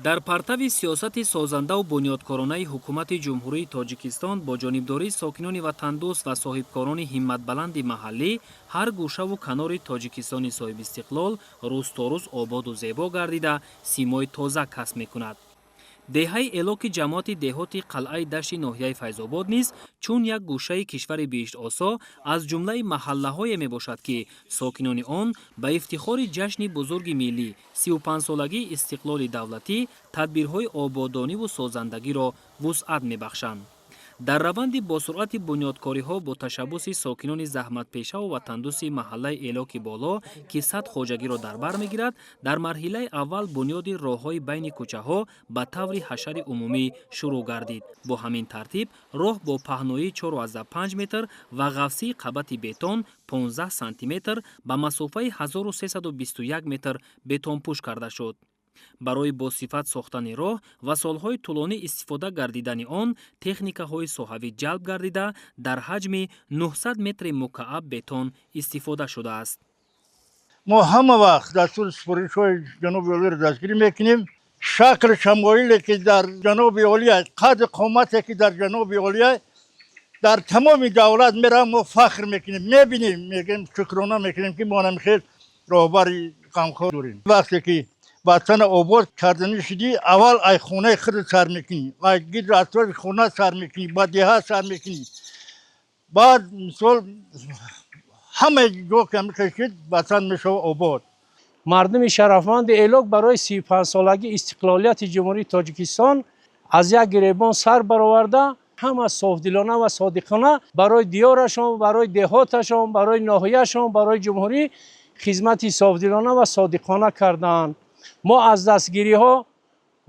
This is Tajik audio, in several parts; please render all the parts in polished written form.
Дар партави сиёсати созандаву бунёдкоронаи Ҳукумати Ҷумҳурии Тоҷикистон бо ҷонибдории сокинони ватандӯст ва соҳибкорони ҳимматбаланди маҳаллӣ, ҳар гӯшаву канори Тоҷикистони соҳибистиқлол рӯз то рӯз ободу зебо гардида, симои тоза касб мекунад. Деҳаи Элоки ҷамоати деҳоти Қалъаи Дашти ноҳияи Файзобод низ чун як гӯшаи кишвари биҳиштосо аз ҷумлаи маҳаллаҳое мебошад, ки сокинони он ба ифтихори ҷашни бузурги миллӣ, 35-солагии истиқлоли давлатӣ, тадбирҳои ободониву созандагиро вусъат мебахшанд. Дар раванди босуръати бунёдкориҳо бо ташаббуси сокинони заҳматпешаву ватандӯсти маҳаллаи Элоки Боло, ки 100 хоҷагиро дар бар мегирад, дар марҳилаи аввал бунёди роҳҳои байни кӯчаҳо ба таври ҳашари умумӣ шурӯъ гардид. Бо ҳамин тартиб роҳ бо паҳноии 4,5 метр ва ғафсии қабати бетон 15 сантиметр ба масофаи 1321 метр бетонпӯш карда шуд. Барои босифат сохтани роҳ ва солҳои тӯлонӣ истифода гардидани он техникаҳои соҳавӣ ҷалб гардида, дар ҳаҷми 900 метри мукааб бетон истифода шудааст. Мо ҳама вақт дастури супоришҳои ҷаноби олиро дастгирӣ мекунем. Шакли шамоиле, ки дар ҷаноби олия, қади қомате, ки дар ҷаноби олия, дар тамоми давлат меравам, мо фахр мекунем, мебинем, мегӯем, шукрона мекунем, ки мо ҳамин роҳбари ғамхор дорем. Вақте ки ватана обод карданӣ шудӣ, аввал ай хонаи худ сар мекунӣ, ай гирду атрофи хона сар мекунӣ, ба деҳа сар мекунӣ, баъд мисол ҳама ҷо ки мекашид, ватан мешава обод. Мардуми шарафманди Элок барои 35-солагии истиқлолияти Ҷумҳурии Тоҷикистон аз як гиребон сар бароварда, ҳама софдилона ва содиқона барои диёрашон, барои деҳоташон, барои ноҳияшон, барои ҷумҳурӣ хизмати софдилона ва содиқона карданд. Мо аз дастгириҳо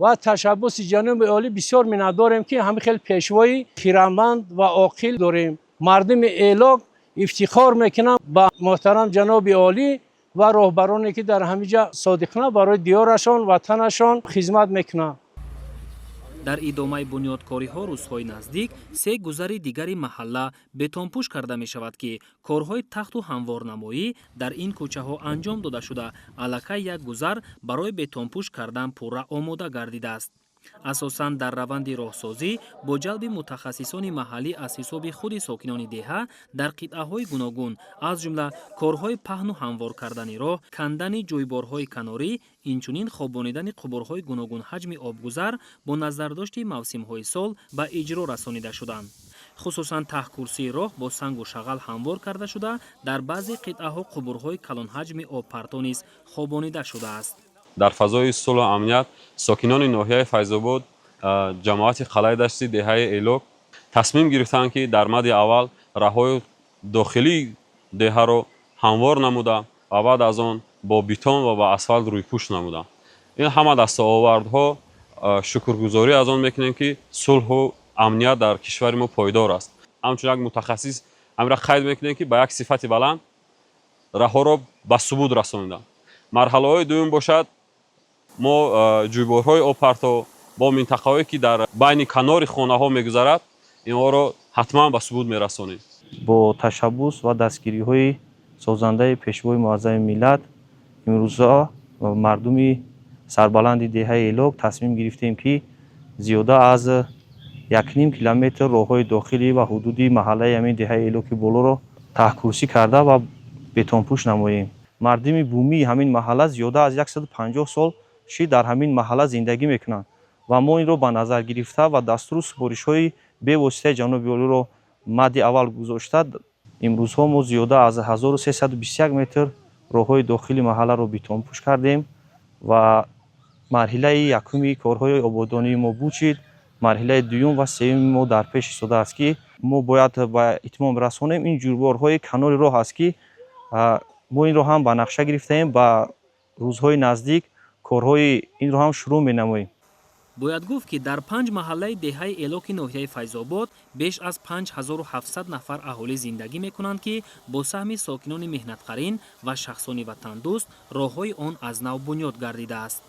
ва ташаббуси ҷаноби олӣ бисёр миннатдорем, ки ҳамин хел пешвои хирадманд ва оқил дорем. Мардуми Элок ифтихор мекунанд ба муҳтарам ҷаноби олӣ ва роҳбароне, ки дар ҳамин ҷа содиқона барои диёрашон, ватанашон хизмат мекунанд. Дар идомаи бунёдкориҳо рӯзҳои наздик се гузари дигари маҳалла бетонпӯш карда мешавад, ки корҳои тахту ҳамворнамоӣ дар ин кӯчаҳо анҷом дода шуда, аллакай як гузар барои бетонпӯш кардан пурра омода гардидааст. Асосан дар раванди роҳсозӣ бо ҷалби мутахассисони маҳаллӣ аз ҳисоби худи сокинони деҳа дар қитъаҳои гуногун, аз ҷумла корҳои паҳну ҳамвор кардани роҳ, кандани ҷӯйборҳои канорӣ, инчунин хобонидани қубурҳои гуногунҳаҷми обгузар бо назардошти мавсимҳои сол ба иҷро расонида шуданд. Хусусан таҳкурсии роҳ бо сангу шағал ҳамвор карда шуда, дар баъзе қитъаҳо қубурҳои калонҳаҷми обпарто низ хобонида шудааст. Дар фазои сулҳу амният сокинони ноҳияи Файзобод, ҷамоати Қалъаи Дашти деҳаи Элок тасмим гирифтанд, ки дар мадди аввал роҳҳои дохилии деҳаро ҳамвор намуда ва баъд аз он бо бетон ва ба асфалт рӯйпӯш намуданд. Ин ҳама дастовардҳо, шукргузорӣ аз он мекунем, ки сулҳу амният дар кишвари мо пойдор аст. Ҳамчун як мутахассис ҳаминро қайд мекунем, ки ба як сифати баланд роҳҳоро ба субут расониданд. Марҳалаҳои дуюм бошад, мо ҷӯйборҳои обпарто бо минтақаҳое, ки дар байни канори хонаҳо мегузарад, инҳоро ҳатман ба субут мерасонем. Бо ташаббус ва дастгириҳои созандаи Пешвои муаззами миллат имрӯза мардуми сарбаланди деҳаи Элок тасмим гирифтем, ки зиёда аз 1,5 километр роҳҳои дохилӣ ва ҳудуди маҳаллаи ҳамин деҳаи Элоки Болоро таҳкурсӣ карда ва бетонпӯш намоем. Мардуми бумии ҳамин маҳалла зиёда аз 150 сол ши дар ҳамин маҳалла зиндагӣ мекунанд ва мо инро ба назар гирифта ва дастуру супоришҳои бевоситаи ҷаноби олиро мадди аввал гузошта, имрӯзҳо мо зиёда аз 1321 метр роҳҳои дохили маҳалларо бетонпӯш кардем ва марҳилаи якуми корҳои ободонии мо буд шид. Марҳилаи дуюм ва сеюми мо дар пеш истодааст, ки мо бояд ба итмом расонем. Ин ҷӯйборҳои канори роҳ аст, ки мо инро ҳам ба нақша гирифтаем, ба рӯзҳои наздик корҳои инро ҳам шурӯъ менамоем. Бояд гуфт, ки дар панҷ маҳаллаи деҳаи Элоки ноҳияи Файзобод беш аз 5700 нафар аҳолӣ зиндагӣ мекунанд, ки бо саҳми сокинони меҳнатқарин ва шахсони ватандӯст роҳҳои он аз нав бунёд гардидааст.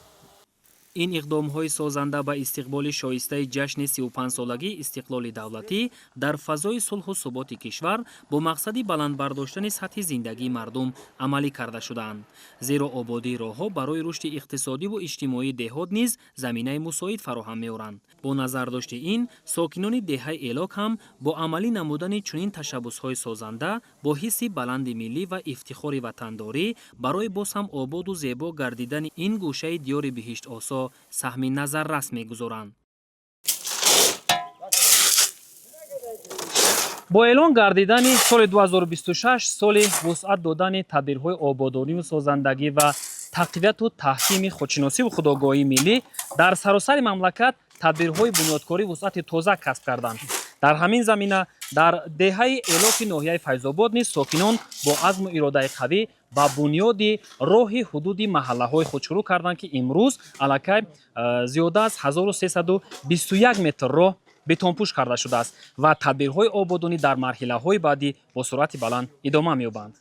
Ин иқдомҳои созанда ба истиқболи шоистаи ҷашни 35-солагии истиқлоли давлатӣ дар фазои сулҳу суботи кишвар бо мақсади баланд бардоштани сатҳи зиндагии мардум амалӣ карда шудаанд. Зеро ободии роҳҳо барои рушди иқтисодиву иҷтимоии деҳот низ заминаи мусоид фароҳам меоранд. Бо назардошти ин, сокинони деҳаи Элок ҳам бо амалӣ намудани чунин ташаббусҳои созанда бо ҳисси баланди миллӣ ва ифтихори ватандорӣ барои боз ҳам ободу зебо гардидани ин гӯшаи диёри биҳиштосо саҳми назаррас мегузоранд. Бо эълон гардидани соли 2026 соли вусъат додани тадбирҳои ободониву созандагӣ ва тақвияту таҳкими худшиносиву худогоҳии миллӣ, дар саросари мамлакат тадбирҳои бунёдкорӣ вусъати тоза касб карданд. Дар ҳамин замина дар деҳаи Элоки ноҳияи Файзобод низ сокинон бо азму иродаи қавӣ ба бунёди роҳи ҳудуди маҳаллаҳои худ шурӯъ карданд, ки имрӯз аллакай зиёда аз 1321 метр роҳ бетонпӯш карда шудааст ва тадбирҳои ободонӣ дар марҳилаҳои баъдӣ бо суръати баланд идома меёбанд.